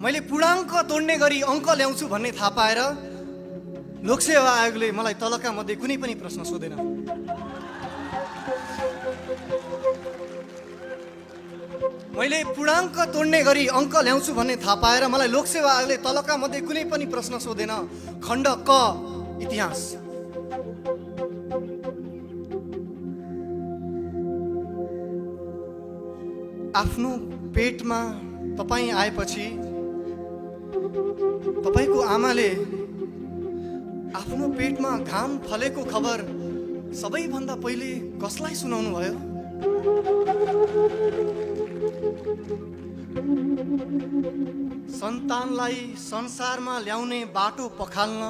मैले पूर्णाङ्क तोड्ने गरी अङ्क ल्याउँछु भन्ने थाहा पाएर लोकसेवा आयोगले मलाई तलका मध्ये कुनै पनि प्रश्न सोधेन। मैले पूर्णाङ्क तोड्ने गरी अङ्क ल्याउँछु भन्ने थाहा पाएर मलाई लोकसेवा आयोगले तलका मध्ये कुनै पनि प्रश्न सोधेन। खण्ड क इतिहास। आफ्नो पेटमा तपाईँ आएपछि तपाईको आमाले आफ्नो पेटमा घाम फलेको खबर सबैभन्दा पहिले कसलाई सुनाउनु भयो? सन्तानलाई संसारमा ल्याउने बाटो पखाल्न,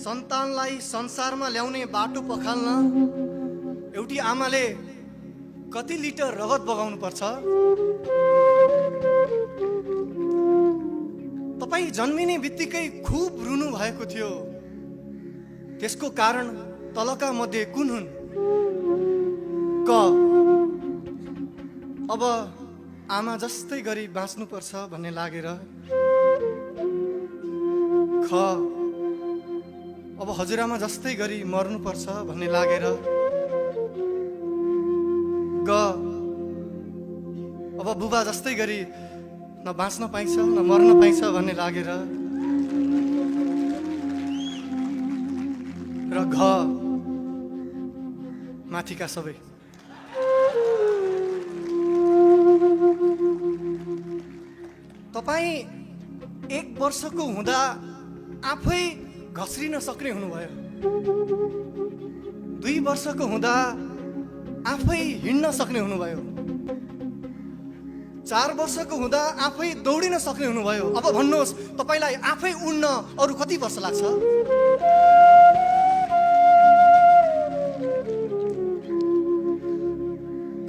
सन्तानलाई संसारमा ल्याउने बाटो पखाल्न एउटी आमाले कति लिटर रगत बगाउनु पर्छ? तपाईँ जन्मिने बित्तिकै खुब रुनु भएको थियो। त्यसको कारण तलका मध्ये कुन हुन्? क अब आमा जस्तै गरी बाँच्नुपर्छ भन्ने लागेर। ख अब हजुरआमा जस्तै गरी मर्नुपर्छ भन्ने लागेर। ग अब बुबा जस्तै गरी न बाँच्न पाइन्छ न मर्न पाइन्छ भन्ने लागेर। र घ माथिका सबै। तपाईँ 1 वर्षको हुँदा आफै घस्रिन सक्ने हुनुभयो। 2 वर्षको हुँदा आफै हिँड्न सक्ने हुनुभयो। 4 वर्षको हुँदा आफै दौडिन सक्ने हुनुभयो। अब भन्नुहोस् तपाईलाई आफै उड्न अरु कति वर्ष लाग्छ?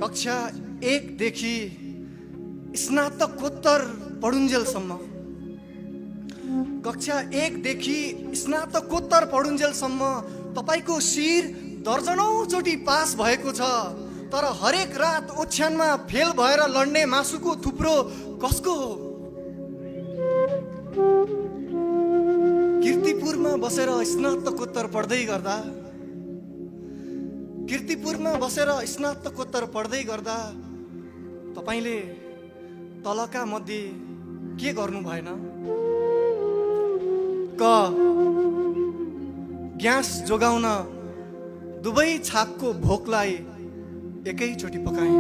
कक्षा 1 देखि स्नातकोत्तर पढुन्जेलसम्म, कक्षा 1 देखि स्नातकोत्तर पढुन्जेलसम्म तपाईको शिर दर्जनौं चोटि पास भएको छ। तर हरेक रात ओछ्यानमा फेल भएर लड्ने मासुको थुप्रो कसको हो? कीर्तिपुरमा बसेर स्नातकोत्तर पढ्दै गर्दा, कीर्तिपुरमा बसेर स्नातकोत्तर पढ्दै गर्दा तपाईले तलका मध्ये के गर्नु भएन? क ग्यास जोगाउन दुवै छाकको भोकलाई एकैचोटि पकाए।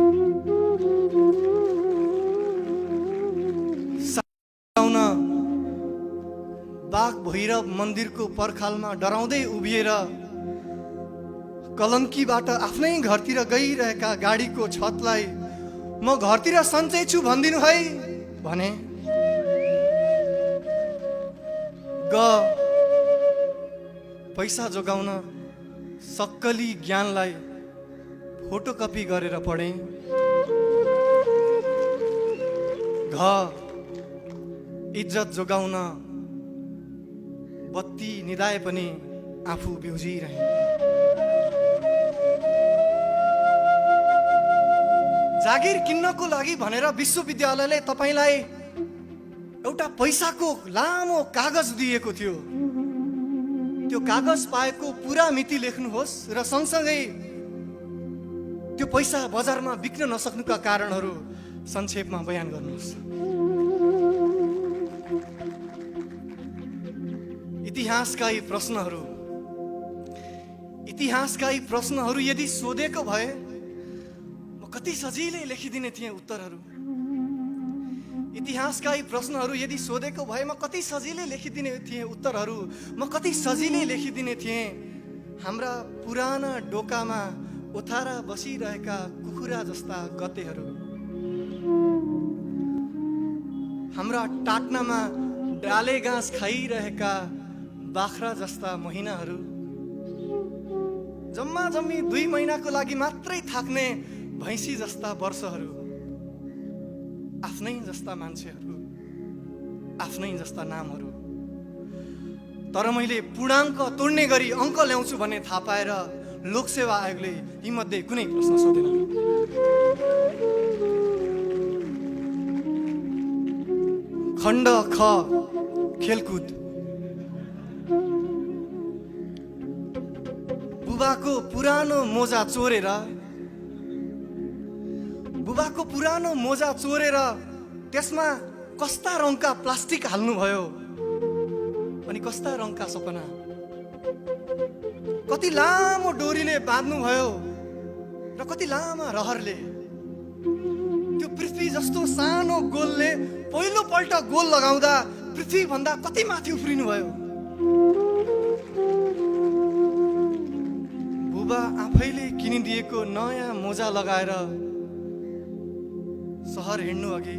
साउन बाघ भैरव मन्दिरको पर्खालमा डराउँदै उभिएर कलङ्कीबाट आफ्नै घरतिर गइरहेका गाडीको छतलाई म घरतिर सन्चै छु भनिदिनु है भने। ग पैसा जोगाउन सक्कली ज्ञानलाई फोटोकपी गरेर पढे। घ इज्जत जोगाउन बत्ती निदाए पनि आफू बिउजिरहे। जागिर किन्नको लागि भनेर विश्वविद्यालयले तपाईलाई एउटा पैसाको लामो कागज दिएको थियो। त्यो कागज पाएको पुरा मिति लेख्नुहोस् र सँगसँगै त्यो पैसा बजारमा बिक्न नसक्नुका कारणहरू संक्षेपमा बयान गर्नुहोस्। इतिहासका यी प्रश्नहरू यदि सोधेको भए म कति सजिलै लेखिदिने थिएँ उत्तरहरू। इतिहासका यी प्रश्नहरू यदि सोधेको भए म कति सजिलै लेखिदिने थिएँ उत्तरहरू। म कति सजिलै लेखिदिने थिएँ हाम्रा पुराना डोकामा ओथारा बसिरहेका कुखुरा जस्ता गतेहरू, हाम्रा टाट्नामा डाले घाँस खाइरहेका बाख्रा जस्ता महिनाहरू, जम्मा जम्मी 2 महिनाको लागि मात्रै थाक्ने भैँसी जस्ता वर्षहरू, आफ्नै जस्ता मान्छेहरू, आफ्नै जस्ता नामहरू। तर मैले पूर्णाङ्क तोड्ने गरी अङ्क ल्याउँछु भन्ने थाहा पाएर लोकसेवा आयोगले यी मध्ये कुनै प्रश्न सोधेन। खण्ड ख खेलकुद। बुबाको पुरानो मोजा चोरेर त्यसमा कस्ता रङका प्लास्टिक हाल्नुभयो अनि कस्ता रङका सपना। कति लामो डोरीले बाँध्नुभयो र कति लामा रहरले। त्यो पृथ्वी जस्तो सानो गोलले पहिलो पल्ट गोल लगाउँदा पृथ्वी भन्दा कति माथि उफ्रिनु भयो। बुबा आफैले किनिदिएको नयाँ मोजा लगाएर सहर हिँड्नु अघि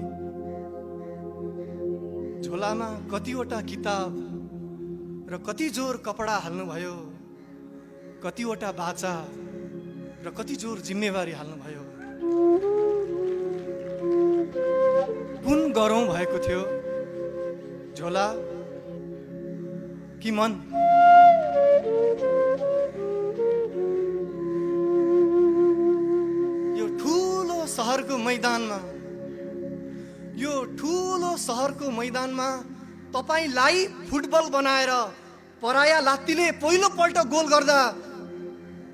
झोलामा कतिवटा किताब र कति जोर कपडा हाल्नुभयो, कतिवटा बाचा र कति जोर जिम्मेवारी हाल्नुभयो। कुन गरौँ भएको थियो, झोला कि मन? यो ठुलो सहरको मैदानमा तपाईलाई फुटबल बनाएर पराया लात्तीले पहिलो पल्ट गोल गर्दा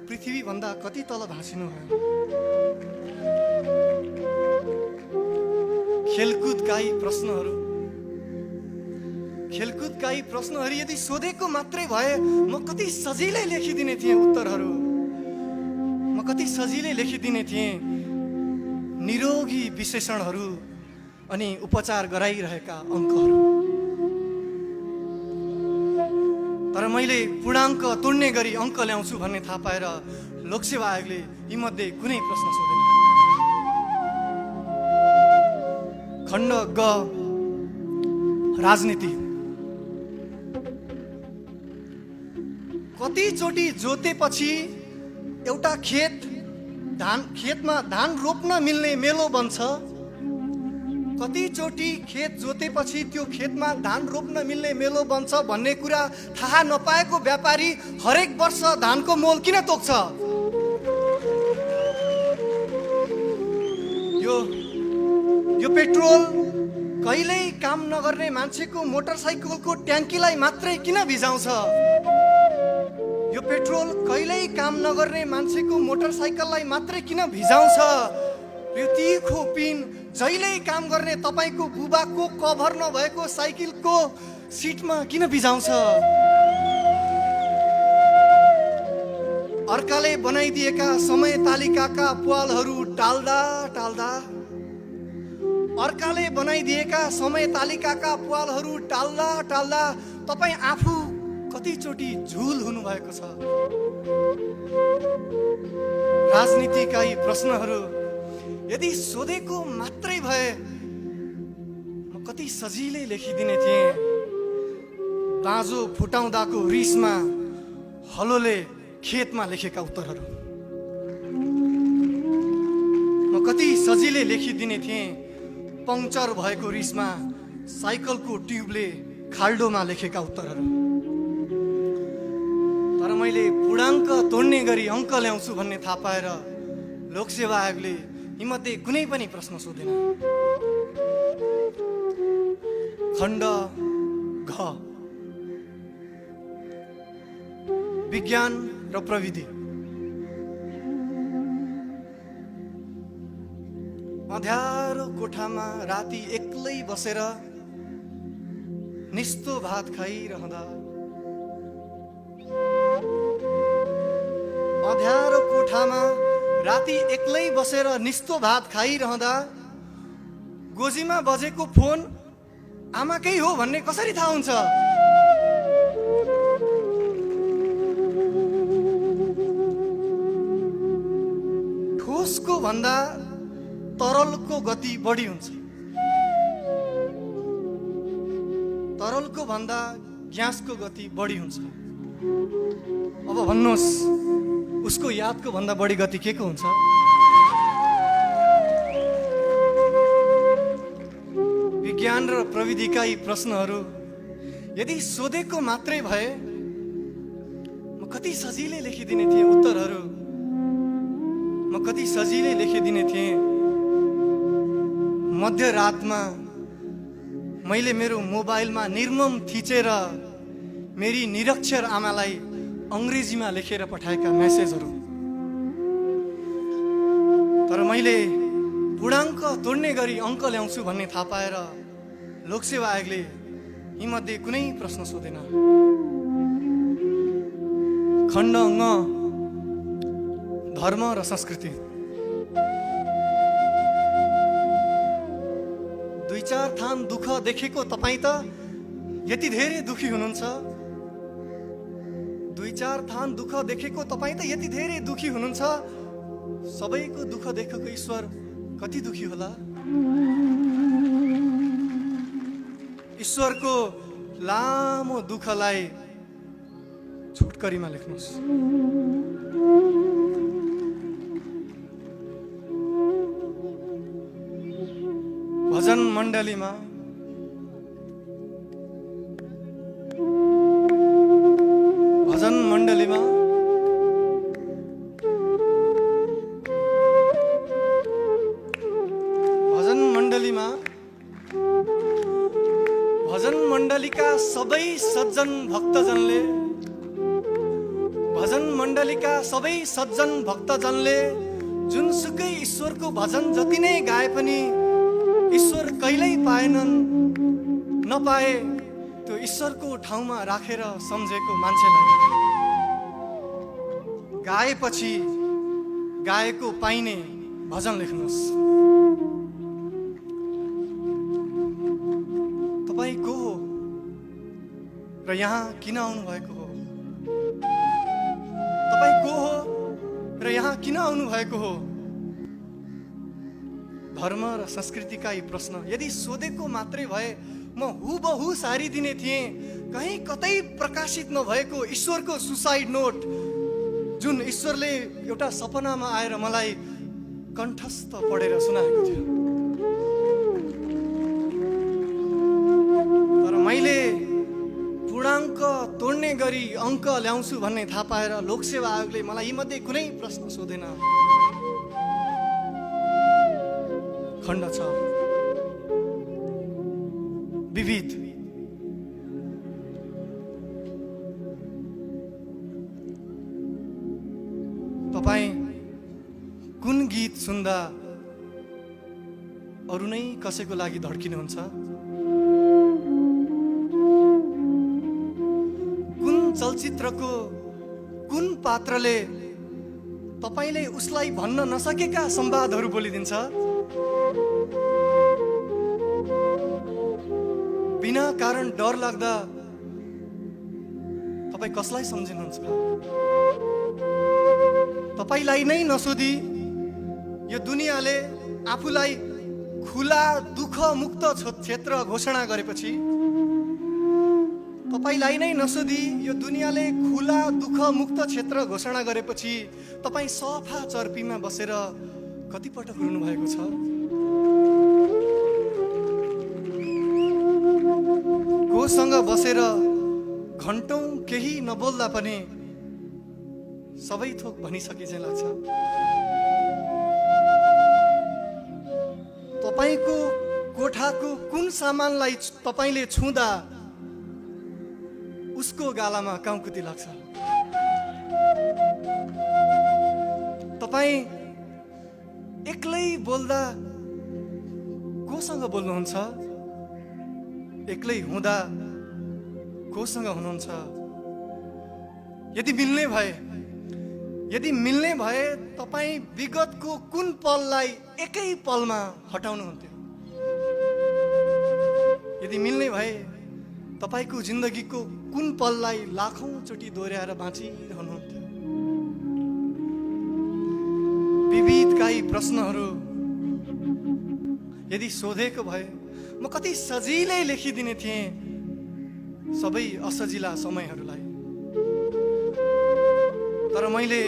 पृथ्वी भन्दा कति तल भाँसिनु भयो। खेलकुदका यी प्रश्नहरू यदि सोधेको मात्रै भए म कति सजिलै लेखिदिने थिएँ उत्तरहरू। म कति सजिलै लेखिदिने थिएँ निरोगी विशेषणहरू अनि उपचार गराइरहेका अङ्कहरू। तर मैले पूर्णाङ्क तोड्ने गरी अङ्क ल्याउँछु भन्ने थाहा पाएर लोकसेवा आयोगले यीमध्ये कुनै प्रश्न सोधेन। खण्ड ग राजनीति। कतिचोटि जोतेपछि एउटा खेतमा धान रोप्न मिल्ने मेलो बन्छ। कतिचोटि खेत जोतेपछि त्यो खेतमा धान रोप्न मिल्ने मेलो बन्छ भन्ने कुरा थाहा नपाएको व्यापारी हरेक वर्ष धानको मोल किन तोक्छ? यो पेट्रोल कहिल्यै काम नगर्ने मान्छेको मोटरसाइकलको ट्याङ्कीलाई मात्रै किन भिजाउँछ? यो पेट्रोल कहिल्यै काम नगर्ने मान्छेको मोटरसाइकललाई मात्रै किन भिजाउँछ? यो तीखो पिन जहिल्यै काम गर्ने तपाईको बुबाको कभर नभएको साइकलको सिटमा किन भिजाउँछ? अर्काले बनाइदिएका समय तालिकाका प्वालहरू टाल्दा तपाई आफू कतिचोटि झुल हुनुभएको छ। राजनीतिका यी प्रश्नहरू यदि सोधेको मात्रै भए म कति सजिलै लेखिदिने थिएँ। बाँझो फुटाउँदाको रिसमा हलोले खेतमा लेखेका उत्तरहरू। म कति सजिलै लेखिदिने थिएँ पङ्क्चर भएको रिसमा साइकलको ट्युबले खाल्डोमा लेखेका उत्तरहरू। तर मैले पूर्णाङ्क तोड्ने गरी अङ्क ल्याउँछु भन्ने थाहा पाएर लोकसेवा आयोगले यीमध्ये कुनै पनि प्रश्न सोधेन। खण्ड घ विज्ञान र प्रविधि। अँध्यारो कोठामा राति एक्लै बसेर निस्तो भात खाइरहँदा गोजीमा बजेको फोन आमाकै हो भन्ने कसरी थाहा हुन्छ? ठोसको भन्दा तरलको गति बढी हुन्छ। तरलको भन्दा ग्यासको गति बढी हुन्छ। अब भन्नुहोस् उसको यादको भन्दा बढी गति के को हुन्छ? विज्ञान र प्रविधिका यी प्रश्नहरू यदि सोधेको मात्रै भए म कति सजिलै लेखिदिने थिएँ उत्तरहरू। म कति सजिलै लेखिदिने थिएँ मध्यरातमा मैले मेरो मोबाइलमा निर्मम थिचेर मेरी निरक्षर आमालाई अङ्ग्रेजीमा लेखेर पठाएका मेसेजहरू। तर मैले पूर्णाङ्क तोड्ने गरी अङ्क ल्याउँछु भन्ने थाहा पाएर लोकसेवा आयोगले यीमध्ये कुनै प्रश्न सोधेन। खण्ड ङ, धर्म र संस्कृति। 2-4 थान दुःख देखेको तपाईँ त यति धेरै दुखी हुनुहुन्छ। 2-4 थान दुःख देखेको तपाईँ त यति धेरै दुखी हुनुहुन्छ। सबैको दुःख देखेको ईश्वर कति दुखी होला? ईश्वरको लामो दुःखलाई छोटकरीमा लेख्नुहोस्। भजन मण्डलीमा भजन मण्डलीमा भजन मण्डलीका सबै सज्जन भक्तजनले जुनसुकै ईश्वरको भजन जति नै गाए पनि ईश्वर कहिल्यै पाएनन्। नपाए त्यो ईश्वरको ठाउँमा राखेर सम्झेको मान्छेलाई गाएपछि गाएको पाइने भजन लेख्नुहोस्। तपाईँ को हो र यहाँ किन आउनु भएको हो? तपाईँ को हो र यहाँ किन आउनु भएको हो? धर्म र संस्कृतिका यी प्रश्न यदि सोधेको मात्रै भए म हुबहु सारिदिने थिएँ। कहीँ कतै प्रकाशित नभएको ईश्वरको सुसाइड नोट, जुन ईश्वरले एउटा सपनामा आएर मलाई कण्ठस्थ पढेर सुनाएको थियो। तर मैले पूर्णाङ्क तोड्ने गरी अङ्क ल्याउँछु भन्ने थाहा पाएर लोकसेवा आयोगले मलाई यीमध्ये कुनै प्रश्न सोधेन। खण्ड 6, विविध। तपाईँ कुन गीत सुन्दा अरू नै कसैको लागि धड्किनुहुन्छ? कुन चलचित्रको कुन पात्रले तपाईले उसलाई भन्न नसकेका संवादहरू बोलिदिन्छ? बिना कारण डर लाग्दा तपाईँ कसलाई सम्झिनुहुन्छ? तपाईलाई नै नसोधी यो दुनियाँले आफूलाई खुला दुःख मुक्त क्षेत्र घोषणा गरेपछि, तपाईलाई नै नसोधी यो दुनियाँले खुला दुःख मुक्त क्षेत्र घोषणा गरेपछि तपाईँ सफा चर्पीमा बसेर कति पटक रुनु भएको छ? कोसँग बसेर घन्टौं केही नबोल्दा पनि सबै थोक भनिसके चाहिँ लाग्छ? तपाईको कोठाको कुन सामानलाई तपाईले छुँदा उसको गालामा काउकुती लाग्छ? तपाईँ एक्लै बोल्दा कोसँग बोल्नुहुन्छ? एक्लै हुँदा कोसँग हुनुहुन्छ? यदि मिल्ने भए तपाईँ विगतको कुन पललाई एकै पलमा हटाउनुहुन्थ्यो? यदि मिल्ने भए तपाईको जिन्दगीको कुन पललाई लाखौं चोटि दोहोर्याएर बाँचिरहनुहुन्थ्यो? विविधका यी प्रश्नहरू यदि सोधेको भए म कति सजिलै लेखिदिने थिएँ सबै असजिला समयहरूलाई। तर मैले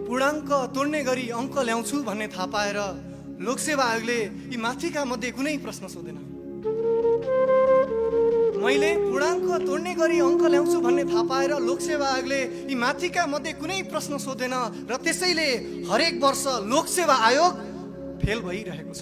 पूर्णाङ्क तोड्ने गरी अङ्क ल्याउँछु भन्ने थाहा पाएर लोकसेवा आयोगले यी माथिका मध्ये कुनै प्रश्न सोधेन। मैले पूर्णाङ्क तोड्ने गरी अङ्क ल्याउँछु भन्ने थाहा पाएर लोकसेवा आयोगले यी माथिका मध्ये कुनै प्रश्न सोधेन र त्यसैले हरेक वर्ष लोकसेवा आयोग फेल भइरहेको छ।